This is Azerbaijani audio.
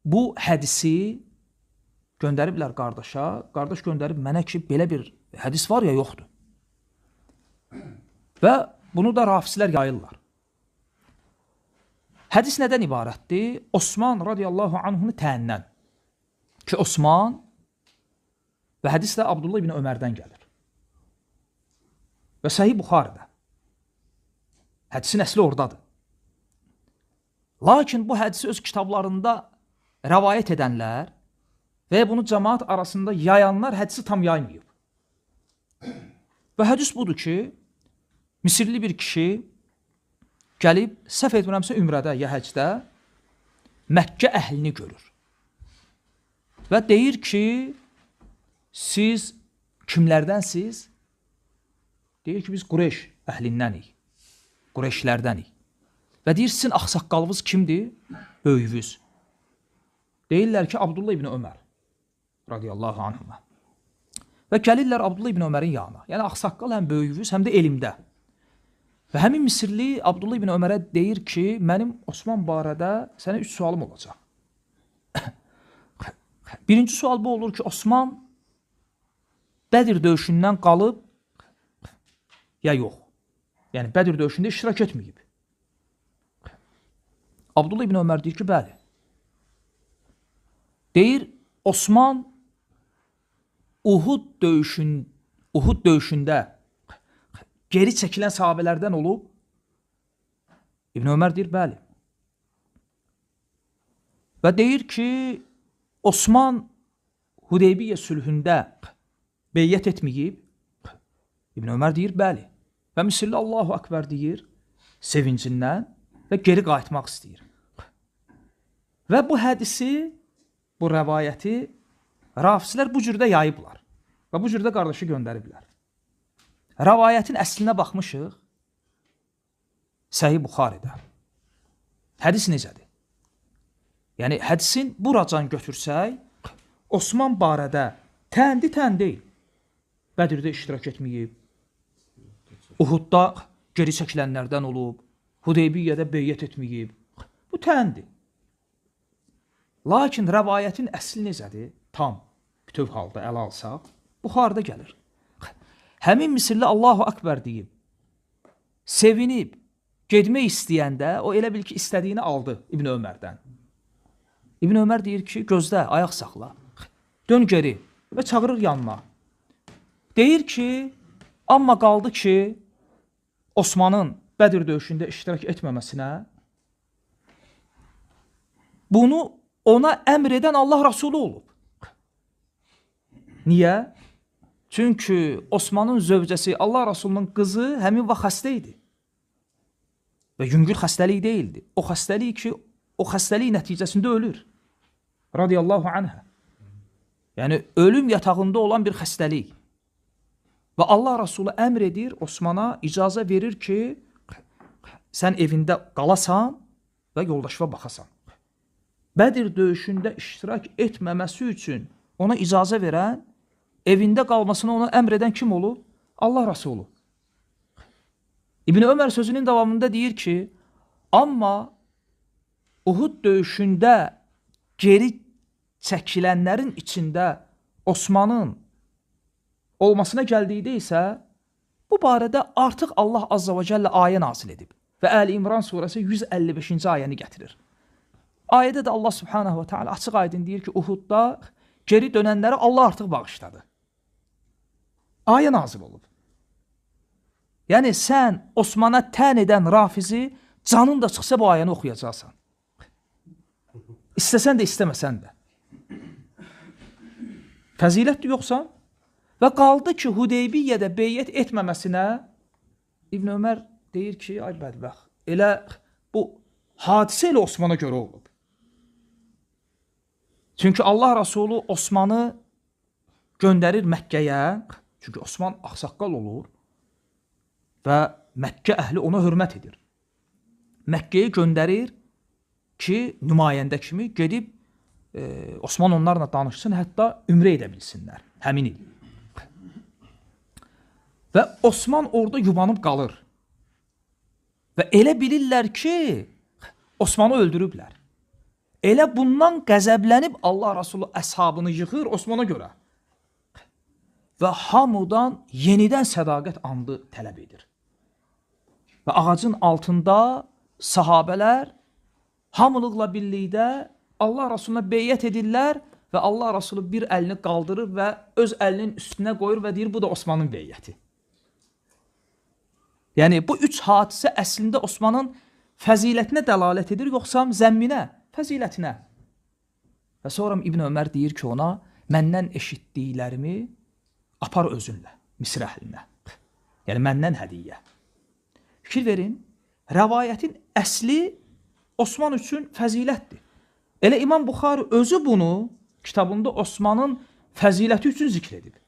Bu hədisi göndəriblər qardaşa. Qardaş göndərib mənə ki, belə bir hədis var ya yoxdur. Və bunu da rafizlər yayırlar. Hədis nədən ibarətdir? Osman radiyallahu anhunu təyindən. Ki Osman və hədis də Abdullah ibn Ömərdən gəlir. Və Səhih Buxarıda. Hədisin əsli oradadır. Lakin bu hədisi öz kitablarında rəvayət edənlər və bunu cəmaat arasında yayanlar hədisi tam yaymayıb. Və hədis budur ki, Misirli bir kişi gəlib, səhv etmirəmsə ümrədə ya həcdə Məkkə əhlini görür. Və deyir ki, siz kimlərdənsiz? Deyir ki, biz Qureyş əhlindənik, Qureyşlərdənik. Və deyir, sizin ağsaqqalınız kimdir? Böyüyünüz. Deyirlər ki, Abdullah ibn Ömər radiyallahu anhuma. Və gəlirlər Abdullah ibn Ömərin yanına. Yəni ağsaqqal həm böyüyünüz, həm də elmdə. Və həmin Misirli Abdullah ibn Ömərə deyir ki, mənim Osman barədə sənə 3 sualım olacaq. Birinci sual bu olur ki, Osman Bədir döyüşündən qalıb ya yox. Yəni Bədir döyüşündə iştirak etməyib. Abdullah ibn Ömər deyir ki, bəli. Deyir, Osman Uhud döyüşündə geri çəkilən sahabələrdən olub. İbn Ömər deyir, bəli. Və deyir ki, Osman Hudeybiyyə sülhündə beyyət etməyib. İbn Ömər deyir, bəli. Və Misirli Allahu Akbar deyir sevincindən və geri qayıtmaq istəyir. Və bu hədisi, bu rəvayəti rafizlər bu cürdə yayıblar və bu cürdə qardaşı göndəriblər. Rəvayətin əslinə baxmışıq Səhih Buxaridə. Hədis necədir? Yəni, hədisin buracan götürsək, Osman barədə təndi tən deyil. Bədirdə iştirak etməyib, Uhudda geri çəkilənlərdən olub, Hudeybiyyədə beyyət etməyib. Bu təndir. Lakin rəvayətin əsli necədir? Tam, bütöv halda ələ alsaq, Buxarıda gəlir. Həmin Misirli Allahu Akbar deyib, sevinib, getmək istəyəndə o elə bil ki, istədiyini aldı İbn Ömərdən. İbn Ömər deyir ki, gözlə, ayaq saxla, dön geri və çağırır yanına. Deyir ki, amma qaldı ki, Osmanın Bədir döyüşündə iştirak etməməsinə, bunu ona əmr edən Allah Rasulü olub. Niyə? Çünki Osmanın zövcəsi, Allah Rasulunun qızı həmin vaxt xəstə idi. Və yüngül xəstəlik deyildi. O xəstəlik ki, o xəstəlik nəticəsində ölür. Radiyallahu anhə. Yəni, ölüm yatağında olan bir xəstəlik. Və Allah Rasulü əmr edir, Osmana icazə verir ki, sən evində qalasan və yoldaşına baxasan. Bədir döyüşündə iştirak etməməsi üçün ona icazə verən, evində qalmasını ona əmr edən kim olub? Allah Rasulü. İbn Ömər sözünün davamında deyir ki, amma Uhud döyüşündə geri çəkilənlərin içində Osmanın olmasına gəldikdə isə bu barədə artıq Allah Azza və Cəllə ayə nazil edib və Əli İmran surəsi 155-ci ayəni gətirir. Ayədə də Allah Subhanahu və Teala açıq aydın deyir ki, Uhudda geri dönənləri Allah artıq bağışladı. Ayə nazil olub. Yəni sən Osmana tən edən rafizi canın da çıxsa bu ayəni oxuyacaqsan. İstəsən də istəməsən də. Fəzilətdir yoxsa? Və qaldı ki, Hudeybiyyədə beyyət etməməsinə İbn Ömər deyir ki, ay bədbəxt, elə bu hadisə elə Osmana görə olub. Çünki Allah Rasulü Osmanı göndərir Məkkəyə, çünki Osman ağsaqqal olur və Məkkə əhli ona hörmət edir. Məkkəyə göndərir ki, nümayəndə kimi gedib Osman onlarla danışsın, hətta ümrə edə bilsinlər həmin il. Və Osman orada yubanıb qalır. Və elə bilirlər ki, Osmanı öldürüblər. Elə bundan qəzəblənib Allah Rasulü əshabını yığır Osmana görə. Və hamıdan yenidən sədaqət andı tələb edir. Və ağacın altında sahabələr hamılıqla birlikdə Allah Rasuluna beyyət edirlər və Allah Rasulü bir əlini qaldırır və öz əlinin üstünə qoyur və deyir, bu da Osmanın beyyəti. Yəni, bu üç hadisə əslində Osmanın fəzilətinə dəlalət edir, yoxsa zəmminə, fəzilətinə. Və sonra İbn Ömər deyir ki ona, məndən eşitdiklərimi apar özünlə, Misir əhlinə. Yəni, məndən hədiyyə. Fikir verin, rəvayətin əsli Osman üçün fəzilətdir. Elə İmam Buxari özü bunu kitabında Osmanın fəziləti üçün zikr edib.